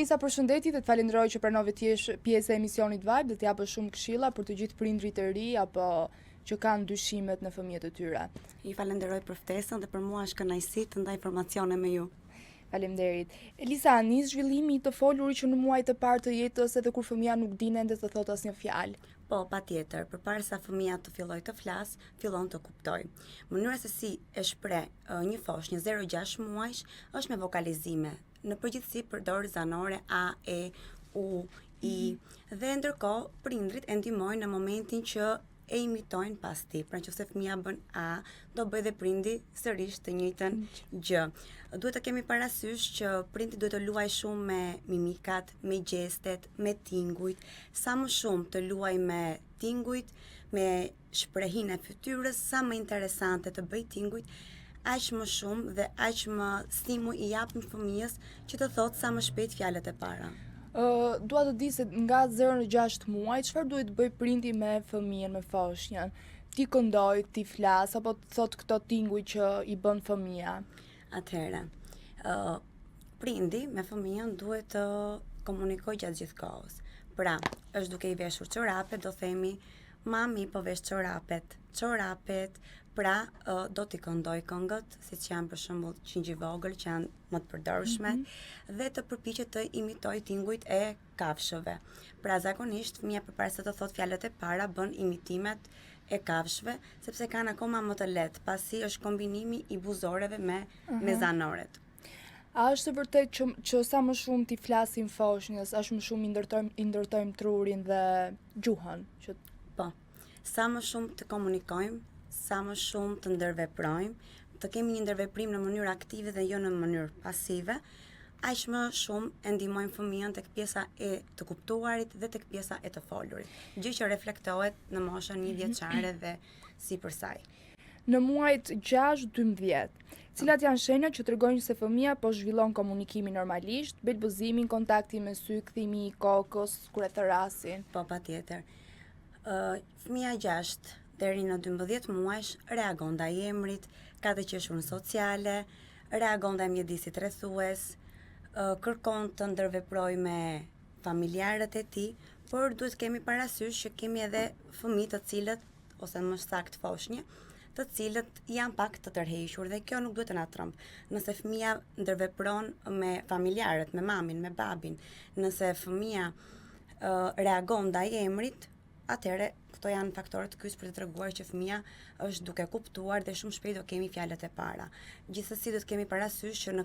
Elisa, përshëndetje dhe të falenderoj që pranove të jesh pjesë e emisionit Vibe dhe të japësh shumë këshilla për të gjithë prindërit e ri apo që kanë dyshimet në fëmijët e tyre. Ju falenderoj për ftesën dhe për mua është kënaqësi të ndaj informacione me ju. Faleminderit. Elisa, nis zhvillimi i të folurit që në muajt e parë të jetës edhe kur fëmija nuk din ende të thotë asnjë fjalë. Po, patjetër, përpara sa fëmija të fillojë të flasë, fillon të kuptojë. Mënyra se si e shpreh një foshnjë 0-6 muajsh është me vokalizime. Në përgjithësi përdor zanore a, e, u, i mhm. dhe ndërkohë prindrit e ndihmojnë në momentin që e imitojnë pas tij. Pra nëse fëmija bën a, do bëjë dhe prindi sërish të njëjtën gjë. Duhet të kemi parasysh që prindi duhet të luajë shumë me mimikat, me gjestet, me tingujt, sa më shumë të luajë me tingujt, me shprehinë e fytyrës, sa më interesante të bëjë tingujt, aq më shumë dhe aq më stimuj i japim fëmijës që të thotë sa më shpejt fjalët e para. Uh, dua të di se nga 0 në 6 muaj, çfarë duhet të bëjë prindi me fëmijën, me foshnjën? T'i këndojë, t'i flasë, apo të thotë këto tinguj që i bën fëmija? Atëherë, uh, prindi me fëmijën duhet të komunikojë gjatë gjithë kohës. Pra, është duke i veshur çorapet, do themi Mami po vesh çorapet, çorapet, pra do t'i këndojë këngët, siç janë për shembull Qingj i vogël, që janë më të përdorshme, mm -hmm. dhe të përpiqet të imitojë tingujt e kafshëve. Pra zakonisht fëmija përpara se të thotë fjalët e para bën imitimet e kafshëve, sepse kanë akoma më të lehtë, pasi është kombinimi i buzoreve me uh -huh. me mhm. zanoret. A është e vërtetë që që sa më shumë t'i flasim foshnjës, aq më shumë i ndërtojmë i ndërtojmë trurin dhe gjuhën, që Po. Sa më shumë të komunikojmë, sa më shumë të ndërveprojmë, të kemi një ndërveprim në mënyrë aktive dhe jo në mënyrë pasive, aq më shumë e ndihmojmë fëmijën tek pjesa e të kuptuarit dhe tek pjesa e të folurit, gjë që reflektohet në moshën një vjeçare dhe sipër saj. Në muajt 6, 12, cilat janë shenjat që tregojnë se fëmija po zhvillon komunikimin normalisht, belbëzimin, kontaktin me sy, kthimi i kokës kur e thërrasin? Po, patjetër. Ë fëmija 6 deri në 12 muajsh reagon ndaj emrit, ka të qeshurën sociale, reagon ndaj mjedisit rrethues, kërkon të ndërveprojë me familjarët e tij, por duhet të kemi parasysh që kemi edhe fëmijë të cilët ose më saktë foshnje, të cilët janë pak të tërhequr dhe kjo nuk duhet të na trembë. Nëse fëmija ndërvepron me familjarët, me mamin, me babin, nëse fëmija uh, reagon ndaj emrit, atëherë këto janë faktorët kyç për të treguar që fëmija është duke kuptuar dhe shumë shpejt do kemi fjalët e para. Gjithsesi duhet të kemi parasysh që në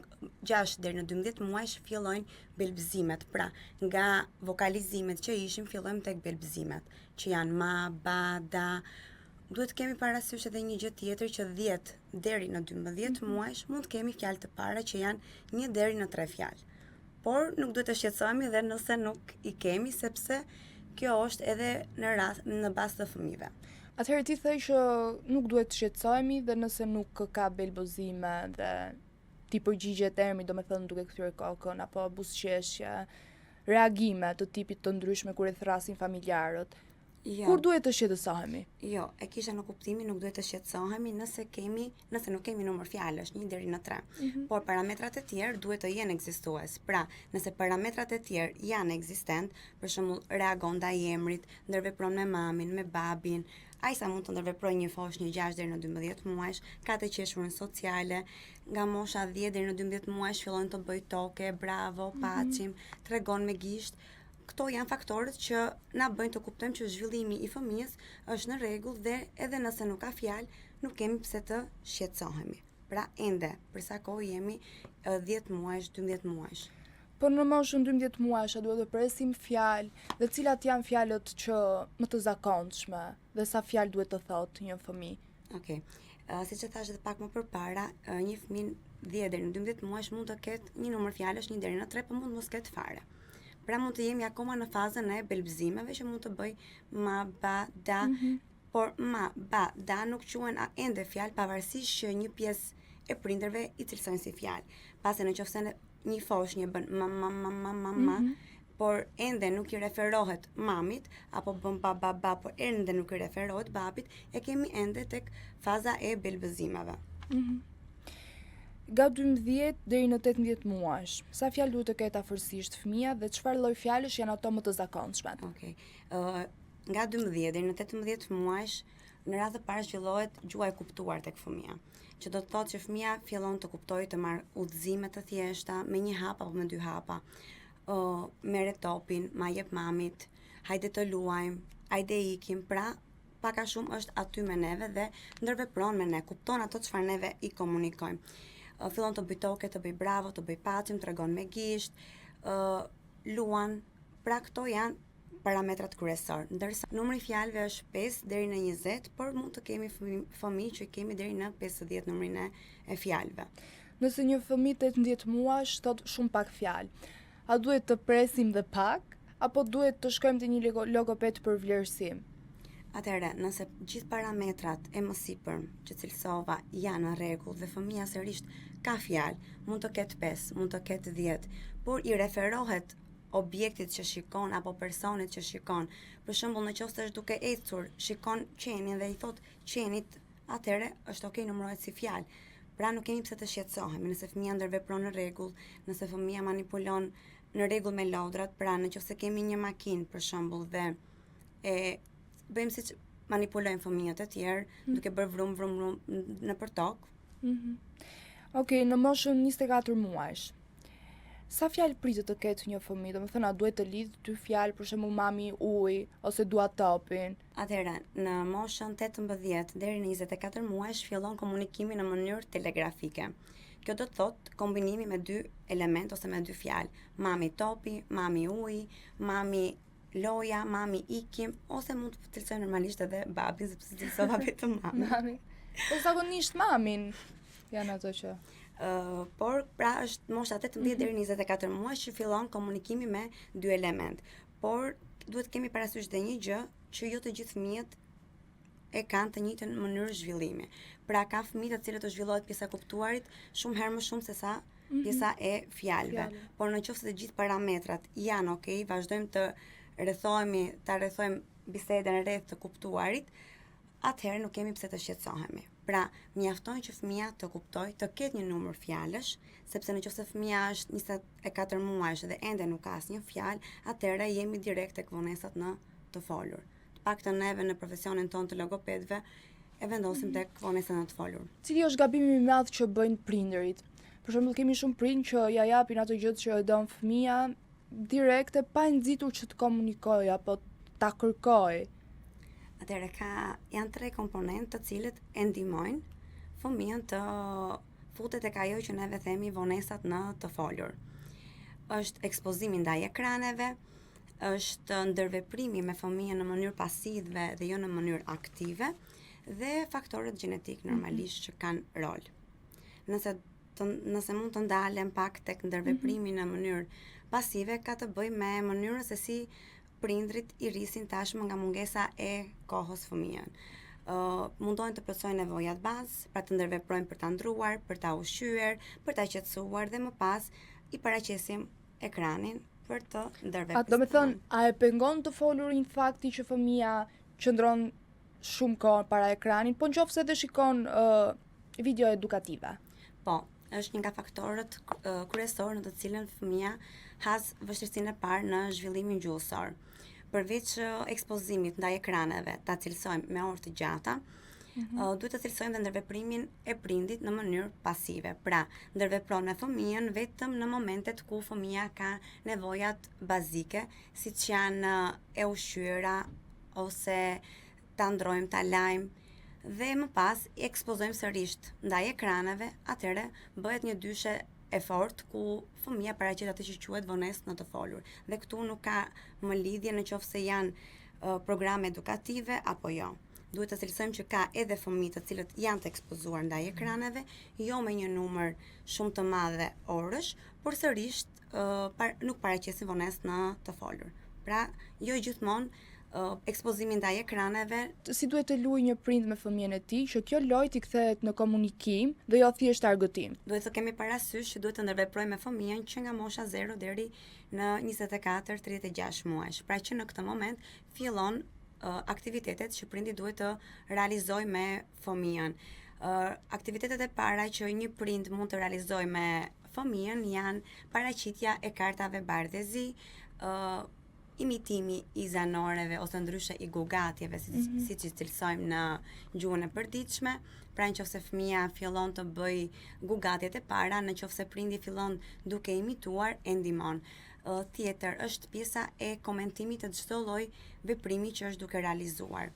6 deri në 12 muajsh fillojnë belbëzimet. Pra, nga vokalizimet që ishim fillojmë tek belbëzimet. që janë ma, ba, da. Duhet të kemi parasysh edhe një gjë tjetër që 10 deri në 12 mm -hmm. muajsh mund të kemi fjalë të para që janë 1 deri në 3 fjalë. Por nuk duhet të shqetësohemi dhe nëse nuk i kemi sepse kjo është edhe në rast në bazë të fëmijëve. Atëherë ti the që nuk duhet të shqetësohemi dhe nëse nuk ka belbëzime dhe t'i përgjigjet emrit, domethënë duke kthyer kokën apo buzëqeshje, reagime të tipit të ndryshme kur e thërrasin familjarët. Jo. Kur duhet të shqetësohemi? Jo, e kisha në kuptimin nuk duhet të shqetësohemi nëse kemi, nëse nuk kemi numër fjalësh, 1 deri në 3. Mm -hmm. Por parametrat e tjerë duhet të jenë ekzistues. Pra, nëse parametrat e tjerë janë ekzistent, për shembull, reagon ndaj emrit, ndërvepron me mamin, me babin, aq sa mund të ndërveprojë një foshnjë 6 deri në 12 muajsh, ka të qeshurën sociale, nga mosha 10 deri në 12 muajsh fillon të bëjë toke, bravo, mhm. paçim, mm -hmm. tregon me gisht. Këto janë faktorët që na bëjnë të kuptojmë që zhvillimi i fëmijës është në rregull dhe edhe nëse nuk ka fjalë, nuk kemi pse të shqetësohemi. Pra ende, për sa kohë jemi 10 muajsh, 12 muajsh. Po në moshën 12 muajsh, a duhet të presim fjalë dhe cilat janë fjalët që më të zakonshme dhe sa fjalë duhet të thotë një fëmijë? Okej. Okay. Uh, siç e thashë edhe pak më përpara, uh, një fëmijë 10 deri në 12 muajsh mund të ketë një numër fjalësh 1 deri në 3, por mund mos ketë fare. Pra mund të jemi akoma në fazën e belbëzimeve që mund të bëjë ma, ba, da, mm -hmm. por ma, ba, da nuk quhen ende fjalë pavarësisht që një pjesë e prindërve i cilësojnë si fjalë. Pasi në qoftë se një foshnjë bën ma ma ma ma ma ma, mm -hmm. por ende nuk i referohet mamit apo bën ba ba ba, por ende nuk i referohet babit, e kemi ende tek faza e belbëzimeve. Mm -hmm. Nga 12 deri në 18 muajsh, sa fjalë duhet të ketë afërsisht fëmija dhe çfarë lloj fjalësh janë ato më të zakonshmet? Okej. Okay. Uh, nga 12 deri në 18 muajsh, në radhë të parë zhvillohet gjuha e kuptuar tek fëmija, që do të thotë që fëmija fillon të kuptojë të marrë udhëzime të thjeshta me një hap apo me dy hapa. Ë, uh, merre topin, ma jep mamit, hajde të luajmë, hajde ikim, pra pak a shumë është aty me neve dhe ndërvepron me ne, kupton ato çfarë neve i komunikojmë. Uh, fillon të bëj toke, të bëj bravo, të bëj paçim, tregon me gisht, uh, luan. Pra këto janë parametrat kryesor. Ndërsa numri i fjalëve është 5 deri në 20, por mund të kemi fëmijë që kemi deri në 50 numrin e, e fjalëve. Nëse një fëmijë 18 muajsh thotë shumë pak fjalë, a duhet të presim dhe pak apo duhet të shkojmë te një logoped për vlerësim? Atëherë, nëse gjithë parametrat e mësipërm që cilësova janë në rregull dhe fëmija sërish ka fjalë, mund të ketë 5, mund të ketë 10, por i referohet objektit që shikon apo personit që shikon. Për shembull, në qoftë se është duke ecur, shikon qenin dhe i thot qenit, atëherë është okay, numërohet si fjalë. Pra nuk kemi pse të shqetësohemi nëse fëmija ndërvepron në rregull, nëse fëmija manipulon në rregull me lodrat, pra në qoftë se kemi një makinë për shembull dhe e bëjmë siç manipulojnë fëmijët e tjerë, mm. duke bërë vrum vrum vrum nëpër tokë. Mm -hmm. Okej, okay, në moshën 24 muajsh. Sa fjalë pritet të ketë një fëmijë? Domethënë, a duhet të lidh dy fjalë, për shembull mami ujë ose dua topin? Atëherë, në moshën 18 deri në 24 muajsh fillon komunikimi në mënyrë telegrafike. Kjo do të thotë kombinimi me dy elementë ose me dy fjalë. Mami topi, mami uji, mami loja, mami ikim, ose mund të cilësoj normalisht edhe babin, sepse cilësova vetëm mamin. Mami. Po zakonisht mamin janë ato që... Uh, por pra është mosha 18 mm -hmm. deri në 24 muaj që fillon komunikimi me dy element. Por duhet të kemi parasysh dhe një gjë që jo të gjithë fëmijët e kanë të njëjtën mënyrë zhvillimi. Pra ka fëmijë të cilët u zhvillohet pjesa e kuptuarit shumë herë më shumë se sa mhm. pjesa e fjalëve. Por në qoftë se të gjithë parametrat janë okay, vazhdojmë të rrethohemi, ta rrethojmë bisedën rreth të kuptuarit, atëherë nuk kemi pse të shqetësohemi. Pra, mjafton që fëmija të kuptojë, të ketë një numër fjalësh, sepse në qoftë se fëmija është 24 muajsh dhe ende nuk ka asnjë fjalë, atëherë jemi direkt tek vonesat në të folur. Të paktën neve në profesionin tonë të logopedëve e vendosim mhm. tek vonesa në të folur. Cili është gabimi më i madh që bëjnë prindërit? Për shembull, kemi shumë prind që ja japin atë gjë që e don fëmija direkte pa e nxitur që të komunikojë apo ta kërkojë. Atëherë ka janë tre komponentë të cilët e ndihmojnë fëmijën të futet tek ajo që neve themi vonesat në të folur. Është ekspozimi ndaj ekraneve, është ndërveprimi me fëmijën në mënyrë pasive dhe jo në mënyrë aktive dhe faktorët gjenetik mhm. normalisht që kanë rol. Nëse të, nëse mund të ndalem pak tek ndërveprimi mm -hmm. në mënyrë pasive ka të bëjë me mënyrën se si prindrit i rrisin tashmë nga mungesa e kohës fëmijën. Uh, mundohen të plotësojnë nevojat bazë, pra të ndërveprojnë për ta ndruar, për ta ushqyer, për ta qetësuar dhe më pas i paraqesim ekranin për të ndërvepruar. A domethënë, a e pengon të folurin fakti që fëmija qëndron shumë kohë para ekranit, po në qoftë se edhe shikon uh, video edukative? Po, është një nga faktorët uh, kryesorë në të cilën fëmija has vështirësinë e parë në zhvillimin gjuhësor. Përveç ekspozimit ndaj ekraneve, ta cilësojmë me orë të gjata, mm -hmm. uh, duhet të cilësojmë dhe ndërveprimin e prindit në mënyrë pasive. Pra, ndërvepron me fëmijën vetëm në momentet ku fëmija ka nevojat bazike, siç janë e ushqyera ose ta ndrojmë, ta lajmë dhe më pas i ekspozojmë sërish ndaj ekraneve, atëherë bëhet një dyshe e fortë ku fëmija paraqet atë që quhet vonesë në të folur. Dhe këtu nuk ka më lidhje në qoftë se janë programe edukative apo jo. Duhet të cilësojmë që ka edhe fëmijë të cilët janë të ekspozuar ndaj ekraneve, jo me një numër shumë të madhe orësh, por sërish par, nuk paraqesin vonesë në të folur. Pra, jo gjithmonë ekspozimi ndaj ekraneve. Si duhet të luajë një prind me fëmijën e tij që kjo lojë t'i kthehet në komunikim dhe jo thjesht argëtim? Duhet të kemi parasysh që duhet të ndërveprojmë me fëmijën që nga mosha 0 deri në 24-36 muajsh. Pra që në këtë moment fillon aktivitetet që prindi duhet të realizojë me fëmijën. Uh, aktivitetet e para që një prind mund të realizojë me fëmijën janë paraqitja e kartave bardh e zi, uh, imitimi i zanoreve ose ndryshe i gugatjeve, si, mm -hmm. siç i cilësojmë në gjuhën e përditshme. Pra në qoftë se fëmija fillon të bëjë gugatjet e para, në qoftë se prindi fillon duke imituar, e ndihmon. Tjetër është pjesa e komentimit të çdo lloj veprimi që është duke realizuar.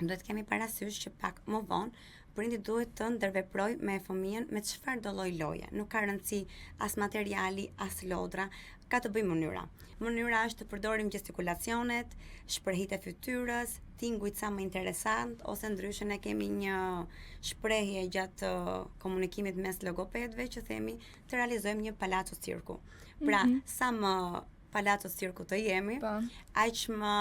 Duhet kemi parasysh që pak më vonë prindi duhet të ndërveprojë me fëmijën me çfarëdo lloj loje. Nuk ka rëndësi as materiali, as lodra, ka të bëjë mënyra. Mënyra është të përdorim gestikulacionet, shprehitë e fytyrës, tingujt sa më interesant ose ndryshe ne kemi një shprehje gjatë komunikimit mes logopedëve që themi të realizojmë një palaço cirku. Pra, mm -hmm. sa më palaço cirku të jemi, po. aq më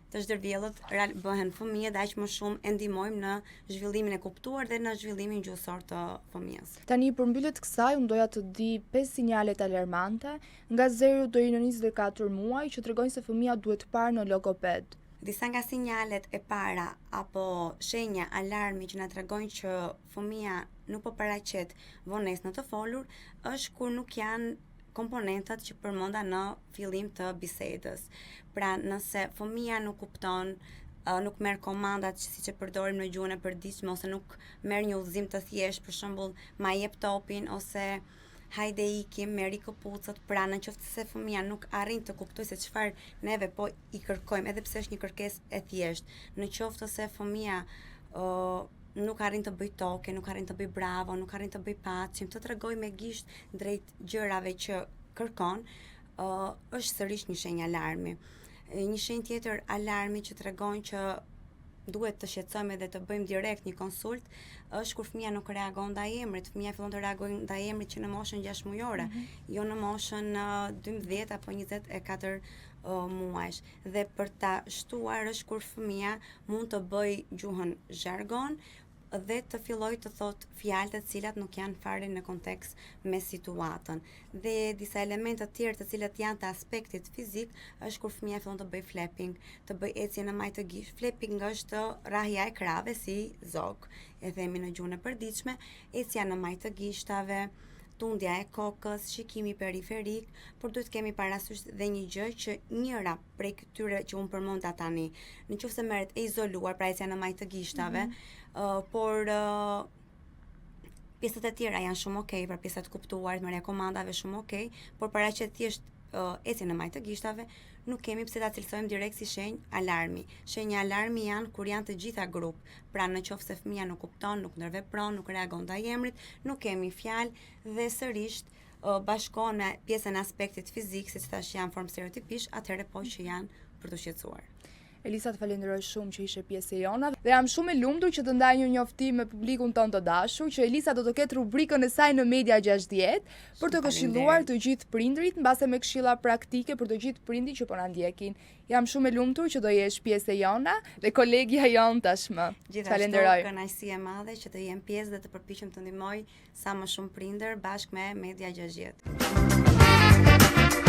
të zhdërvjellët bëhen fëmijët dhe aq më shumë e ndihmojmë në zhvillimin e kuptuar dhe në zhvillimin gjuhësor të fëmijës. Tani për mbyllje të kësaj, unë doja të di 5 sinjalet alarmante nga 0 deri në 24 muaj që tregojnë se fëmija duhet parë në logoped. Disa nga sinjalet e para apo shenja alarmi që na tregojnë që fëmija nuk po paraqet vonesë në të folur është kur nuk janë komponentët që përmenda në fillim të bisedës. Pra, nëse fëmija nuk kupton, nuk merr komandat që siç e përdorim në gjuhën e përditshme ose nuk merr një udhëzim të thjeshtë, për shembull, ma jep topin ose hajde ikim, merri këpucët, pra në qoftë se fëmija nuk arrin të kuptojë se çfarë neve po i kërkojmë, edhe pse është një kërkesë e thjeshtë, në qoftë se fëmija uh, nuk arrin të bëjë toke, nuk arrin të bëjë bravo, nuk arrin të bëjë paçim, të tregojë me gisht drejt gjërave që kërkon, uh, është sërish një shenjë alarmi. Një shenjë tjetër alarmi që tregon që duhet të shqetësohemi dhe të bëjmë direkt një konsult është kur fëmija nuk reagon ndaj emrit. Fëmija fillon të reagojë ndaj emrit që në moshën 6 mujore, mm -hmm. jo në moshën 12 apo 24 uh, muajsh. Dhe për ta shtuar është kur fëmija mund të bëjë gjuhën zhargon dhe të fillojë të thotë fjalë të cilat nuk janë fare në kontekst me situatën. Dhe disa elemente të tjerë të cilët janë të aspektit fizik është kur fëmija fillon të bëjë flapping, të bëjë ecje në majë të gisht. Flapping është rrahja e krahëve si zog, e themi në gjuhën e përditshme, ecja në majë të gishtave, tundja e kokës, shikimi periferik, por duhet të kemi parasysh dhe një gjë që njëra prej këtyre që unë përmenda tani, në qoftë se merret e izoluar, pra ecja në majë të gishtave, mm -hmm. uh, por uh, pjesët e tjera janë shumë okay, pra pjesa e të kuptuarit, marrja e komandave shumë okay, por paraqet thjesht uh, ecjen në majë të gishtave, nuk kemi pse ta cilësojmë direkt si shenjë alarmi. Shenja alarmi janë kur janë të gjitha grup. Pra në qoftë se fëmija nuk kupton, nuk ndërvepron, nuk reagon ndaj emrit, nuk kemi fjalë dhe sërish bashkohen me pjesën e aspektit fizik, siç thashë janë formë stereotipish, atëherë po që janë për t'u shqetësuar. Elisa të falenderoj shumë që ishe pjesë e jona dhe jam shumë e lumtur që të ndaj një njoftim me publikun tonë të dashur që Elisa do të ketë rubrikën e saj në Media 60 për të këshilluar të gjithë prindërit, mbase me këshilla praktike për të gjithë prindërit që po na ndjekin. Jam shumë e lumtur që do jesh pjesë e jona dhe kolegja jonë tashmë. Gjithashtu, falenderoj. Kënaqësi e madhe që të jem pjesë dhe të përpiqem të ndihmoj sa më shumë prindër bashkë me Media 60.